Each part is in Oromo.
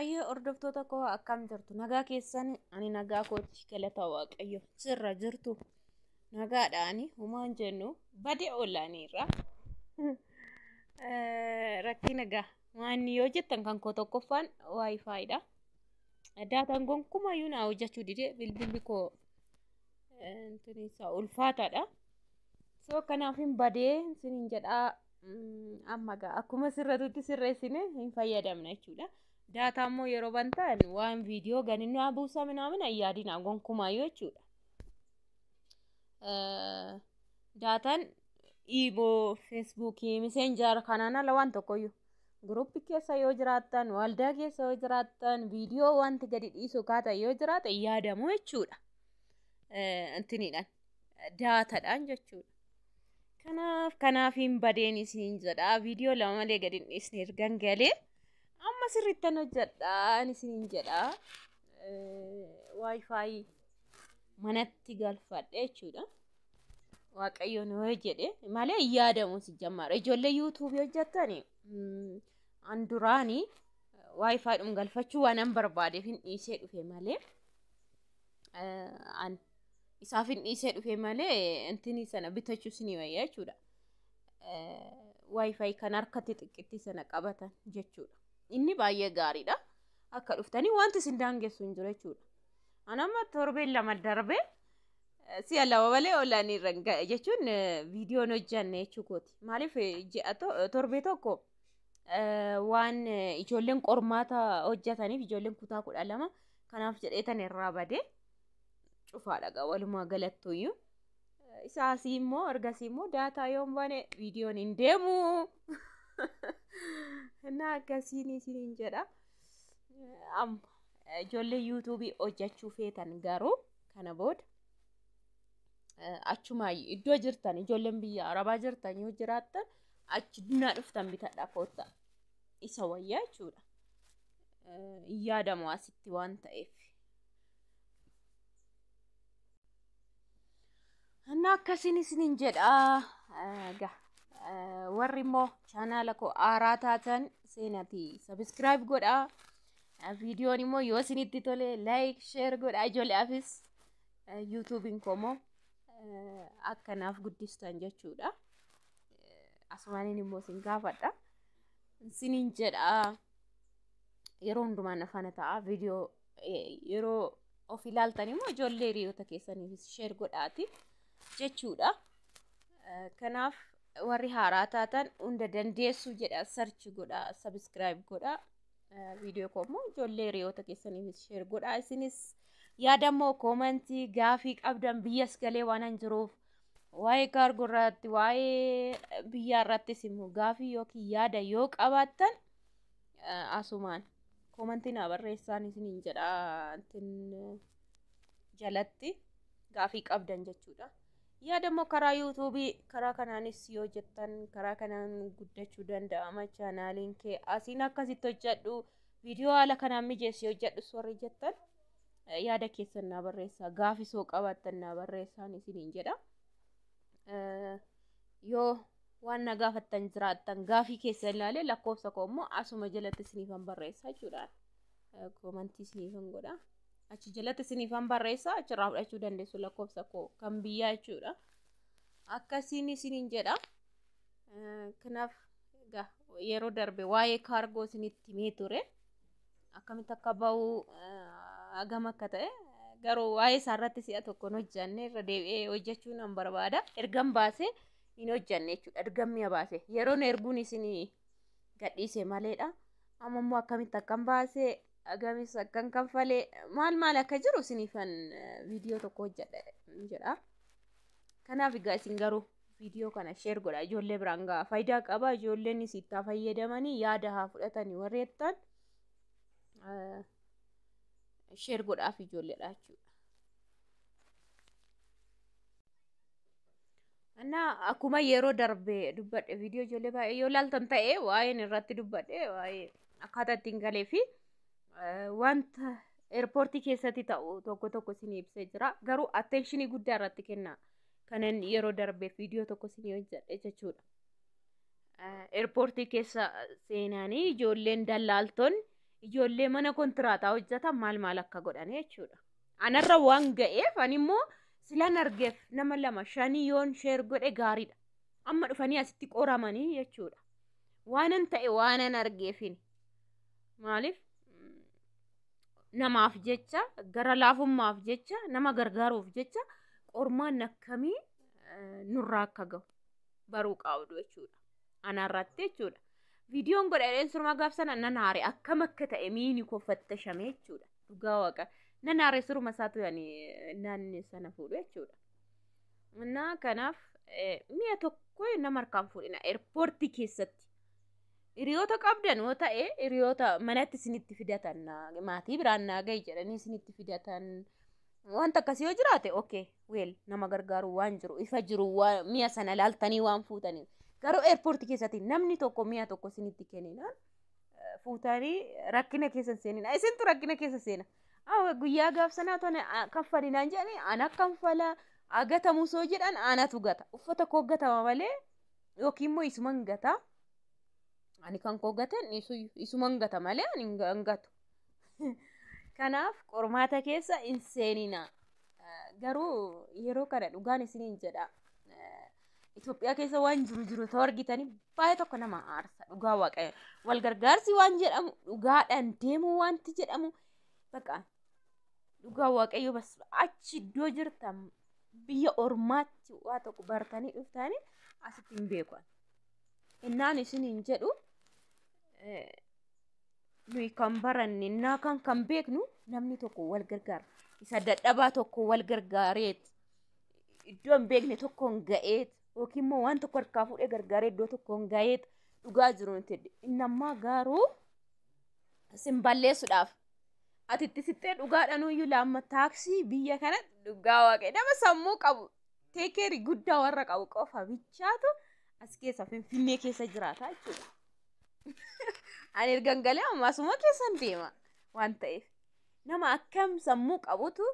Hayyee hordoftoota koo, akkam jirtu? Nagaa keessan? Ani nagaa kooti, galata Waaqayyo. Sirra jirtu? Nagaadhaani humaan jennu badee oolaaniirra. Rakkina gaa waan yoo jettan kan koo tokkoffaan WiFiidha. Daataan gonkumayyuu naa hojjechuu dide, bilbilli koo isaa ulfaataadha. So kanaaf hin badee isiniin jedhaa. Amma gaa akkuma sirratutti sirreessine hin fayyadamna jechuudha. Daataa immoo yeroo bantan waan viidiyoo ganinaa buusaa minaamin ayyaadina gonkumaayyuu jechuudha. Daataan iimoo, Feesbuukii, Messenger kanaan ala waan tokkoyyuu guruppii keessa yoo jiraattan, waldaa keessa yoo jiraattan, viidiyoo wanti gadi dhiisu kaatan yoo jiraate yaadamu jechuudha. Intiniidhaan daataadhaan jechuudha. Kanaaf hin badeen isiin jedha. Viidiyoo lama malee gadi hin dhiisne ergan galee amma sirriittan hojjedhaan isiniin jedha. WiFi manatti galfadhe jechuudha. Waaqayyoon yoo jedhe malee hin yaadamu si jammaara. Ijoollee YouTubeii hojjettani an duraanii WiFi dhum galfachuu waan an barbaadeef hin dhiisee dhufe malee, an isaaf hin dhiisee dhufe malee, intini sana bitachuu isinii wayya jechuudha. WiFi kan harkatti xiqqittii sana qabatan jechuudha. Inni baay'ee gaariidha. Akka dhuftanii wanti isin daangessu hin jiru jechuudha. An amma torbeen 2 darbee si'a 2 malee oolaanii irra jechuun viidiyoon hojjanne jechuu kooti. Maaliif, ji'a torbee tokko waan ijoolleen qormaata hojjetaniif, ijoolleen kutaa 12, kanaaf jedheetan irraa badee cufaadha gaa walumaa galattuyyuu. Isaasii immoo ergasii immoo daataa yoon bane viidiyoon hin deemu. Innaa akkasiin isiniin jedha. Amma ijoollee YouTubeii hojjechuu feetan garuu kana booda achumaa iddoo jirtan, ijoolleen biyya arabaa jirtan yoo jiraattan, achi dunnaa dhuftan bitadhaa koottaa. Isa wayyaa jechuudha. Hin yaadamu asitti waan ta'eef. Innaa akkasiin isiniin jedha. Egaa warri immoo chaanaala koo haaraa taatan seenatii subscribe godhaa. Viidiyoon immoo yoo isinitti tole like, share godhaa ijoolleefis. YouTubeiin koo immoo akkanaaf guddistan jechuudha. Asumaaniin immoo isin gaafadha. Isiniin jedha. Yeroo hundumaa na faana ta'a. Viidiyoo yeroo of ilaaltan immoo ijoollee hiriyoota keessaniifis share godhaati jechuudha. Kanaaf warri haaraa taatan hunda dandeessu jedha search godhaa, subscribe godhaa. Viidiyoo koo immoo ijoollee hiriyoota keessaniifis share godhaa. Isinis yaadammoo commentii gaafii qabdan, biyyas galee waan an jiruuf, waa'ee kaargoo irratti, waa'ee biyyaa irrattis immoo gaafii yookiin yaada yoo qabaattan asumaan commentii naa barreessaan isiniin jedha jalatti gaafii qabdan jechuudha. Yaada immoo karaa YouTubeii karaa kanaanis yoo jettan, karaa kanaan guddachuu danda'ama chaanaaliin kee, asiin akkasitti hojjedhu, viidiyoo haala kanaan mijeessi hojjedhus warri jettan, yaada keessan naa barreessaa, gaafii soo qabaattan naa barreessaan isiniin jedha. Yoo waan na gaafattan jiraattan gaafii keessan ilaalee lakkoofsa koo immoo asuma jalatti isiniifan barreessaa jechuudha. Commentii isiniifan godha. Achi jalatti isiniifan barreessaa, achirraa fudhachuu dandeessu lakkoofsa koo kan biyyaa jechuudha. Akkasiin isiniin jedha. Kanaaf egaa yeroo darbe waa'ee kaargoo isinitti himee ture. Akkamitti akka bahu, hagam akka ta'e garuu waa'ee isaa irratti si'a tokko hin hojjanne, irra deebi'ee hojjechuu nan barbaada. Ergan baasee hin hojjanne jechuudha. Ergan mi'a baase yeroon erguun isinii gadhiise maleedha. Amma immoo akkamitti akkan baasee, hagamis akkan kanfalee, maal maal akka jiru isiniifan viidiyoo tokko hojjedha jedha. Kanaaf egaa isin garuu viidiyoo kana share godha, ijoollee biraan ga'a. Faayidaa qaba, ijoolleen itti fayyadamanii yaada haa fudhatanii warri jettan share godhaaf ijoolleedha jechuudha. Innaa akkuma yeroo darbe dubbadhe, viidiyoo ijoollee baay'ee yoo ilaaltan ta'e, waa'een irratti dubbadhe waa'ee akkaataa ittiin galee fi wanta airportii keessatti ta'u tokko tokko isinii ibsee jira. Garuu attentionii guddaa irratti kenna. Kanan yeroo darbe viidiyoo tokko isinii hojjedhe jechuudha. Airportii keessa seenanii ijoolleen dallaaltonni Ijoollee mana kontiraataa hojjetan maal maal akka godhan jechuudha. Anarra waan ga'eef ani immoo silan argeef nama lama shanii yoon share godhe gaariidha. Amma dhufanii asitti qoramanii jechuudha. Waanan ta'e waanan argeefin. Maaliif namaaf jecha, gara laafummaaf jecha, nama gargaaruuf jecha qormaan akkamii nurraa akka gahu baruu qabdu jechuudha. Anarratti jechuudha. Viidiyoon godhadheen surmaa gaaf sana nan aare, akkam akka ta'e miini koo fattashame jechuudha. Dhugaa waaqa. Nan aare, surma isaatu yani naanni sana fuudhu jechuudha. Innaa kanaaf mi'a tokko nama harkaan fuudhina eerpoortii keessatti. Hiriyoota qabdan yoo ta'e, hiriyoota manatti isinitti fidatan, maatii biraan naa gahi jedhanii isinitti fidatan, wanta akkasii yoo jiraate, okay, well, nama gargaaru waan jiru ifa jiru mi'a sana laaltanii waan fuutaniif. Garuu eerpoortii keessatti namni tokko mi'a tokko isinitti kenninaan fuutanii rakkina keessa seenina. Isintu rakkina keessa seena. Guyyaa gaaf sanaa tone kaffalinaan jedhanii ana kanfala, agatamu soo jedhan anatu gata. Uffata koo gatama malee yookiin immoo isuman gata. Ani kan koo gateen isuman gata malee ani hin gatu. Kanaaf qormaata keessa hin seenina. Garuu yeroo kana dhugaan isiniin jedha. Itoophiyaa keessa waan jiru jiru ta'uu argitanii baay'ee tokko nama aarsa, dhugaa waaqayyo. Wal gargaarsi waan jedhamu, dhugaadhaan deemuu wanti jedhamu, bakka dhugaa waaqayyo bas achi iddoo jirtan biyya ormaatti waa tokko bartanii dhuftanii asitti hin beekan. Innaan isiniin jedhu, nuyi kan baranne innaa kan beeknu namni tokko wal gargaara. Isa dadhabaa tokko wal gargaareet iddoo hin beekne tokkoon ga'eet yookiin immoo waan tokko harkaa fuudhee gargaaree iddoo tokkoon ga'eet dhugaa jiru nuti. Inni ammaa garuu sin balleessuudhaaf ati itti sittee dhugaadhanuyyuu laamma taaksii biyya kana, dhugaa waaqayyo, nama sammuu qabu, teekeerii guddaa warra qabu qofa bichaatu as keessa Finfinnee keessa jiraata jechuudha. Ani ergan galee amma asuma keessan deema waan ta'eef nama akkam sammuu qabutu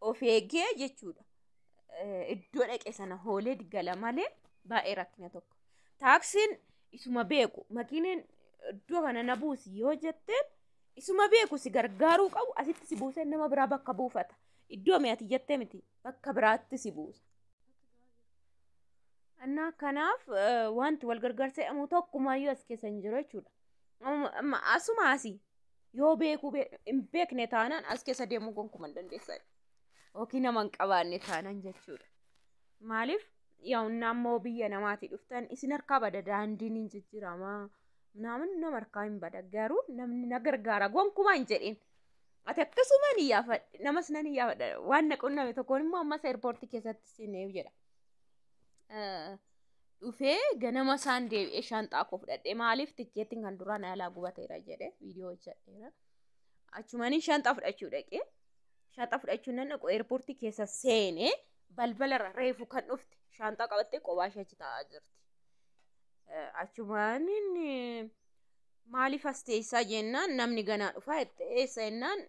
of eegee jechuudha. Iddoo dhaqe sana hoolee gala malee baay'ee rakkina tokko. Taaksiin isuma beeku, makiiniin iddoo kana na buusi yoo jetteen, isuma beeku si gargaaruu qabu asitti si buusee nama biraa bakka buufata. Iddoo mi'ati jettee miti, bakka biraatti si buusa. Innaa kanaaf wanti wal gargaarsa jedhamu tokkumaayyuu as keessa hin jiru jechuudha. Amma asuma asii yoo beekuu hin beekne taanaan as keessa deemuu gonkumaa hin dandeessan. Yookiin nama hin qabaanne taanaan jechuudha. Maaliif yaa'unnaa immoo biyya namaatii dhuftan isin harkaa bada, daandiin hin jijjiiramaa. Namni nama harkaa hin bada, garuu namni na gargaara gonkumaa hin jedhin. Ati akkasuma ni iyyaafadhe, namas nan iyyaafadha, waan na qunname tokkoon immoo ammas eerpoortii keessatti sineef jedha. Dhufee ganama isaan deebi'ee shaanxaa koo fudhadhee, maaliif tikkeettiin kan duraan alaa gubateera jedhe viidiyoo hojjedheera. Achumanii shaanxaa fudhachuu dhaqee, shaanxaa fudhachuu nan dhaqu, eerpoortii keessa seenee balbalarra reefu kan dhufte shaanxaa qabattee qophaa ishee achi taa'aa jirti. Achumaan maaliif as teessaa jennaan, namni ganaa dhufaa jette. Eessa jennaan,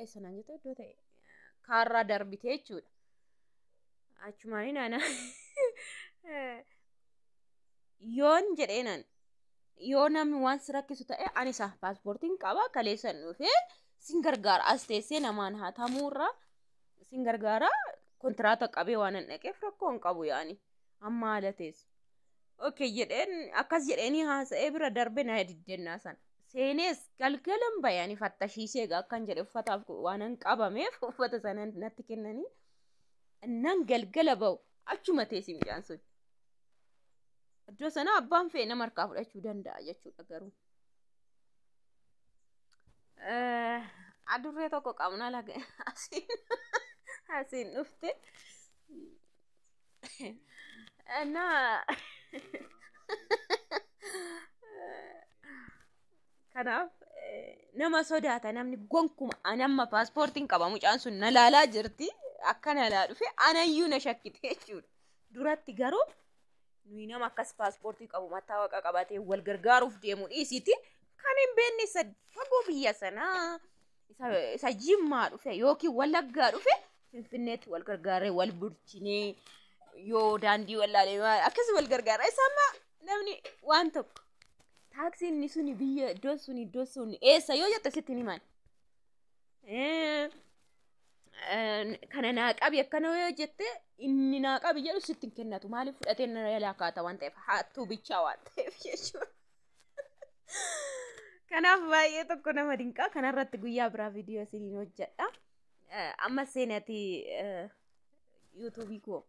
eessa naan jette, iddoo ta'e kaarraa darbite jechuudha. Achumaanii nana yoon jedheenan, yoo namni waan si rakkisu ta'e ani isa paaspoortiin qaba, kaleessan dhufee sin gargaara, as teessee namaan haa tamuurra sin gargaara, kontiraata qabee waan hin dhaqeef rakkoo hin qabu, yaani amma haala teessu. Okay jedheen, akkas jedheenii haasa'ee bira darbe. Na diddennaa sana. Seenees galgalan bayanii fattashiisee egaa akkan jedhe uffataaf waan hin qabameef uffata sana natti kennanii nan galgala ba'u, achuma teessi mucaan sun. Iddoo sana abbaan fe'e nama harkaa fudhachuu danda'a jechuudha garuu. Adurree tokko qabna laga asiin dhufte. Innaa kanaaf nama sodaata namni gonkuma. Ani amma paaspoortiin qaba, mucaan sun na laalaa jirti, akka na laa dhufe anayyuu na shakkite jechuudha. Duratti garuu nuyi nama akkas paaspoortii qabu mattaawaqa qabatee wal gargaaruuf deemu dhiisiti, kan hin beekne isa fagoo biyya sanaa isa Jimmaa dhufe yookiin Wallaggaa dhufe Finfinneetti wal gargaaree wal bulchinee yoo daandii wallaalee akkas wal gargaara. Isa amma namni waan tokko Taaksiin inni suni biyya iddoon sun iddoo sun eessa yoo jette sitti himan. Kana naa qabi akkana yoo jette inni naa qabi jedhu sitti hin kennatu. Maaliif fudhatee na jalaa kaata waan ta'eef, hattuu bichaa waan ta'eef jechuudha. Kanaaf baay'ee tokko nama dinqaa. Kanarratti guyyaa biraa viidiyoo isiniin hojjedha. Amma seenati yuutuubii koo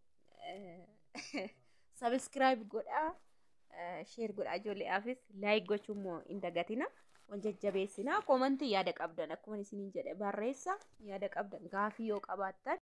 subscribe godhaa, share godhaa, ijoolleedhaafis like gochuu immoo hin dagatina. Wal jajjabeessinaa. Koomantii yaada qabdan akkuma isiniin jedhe barreessa, yaada qabdan gaafii yoo qabaattan.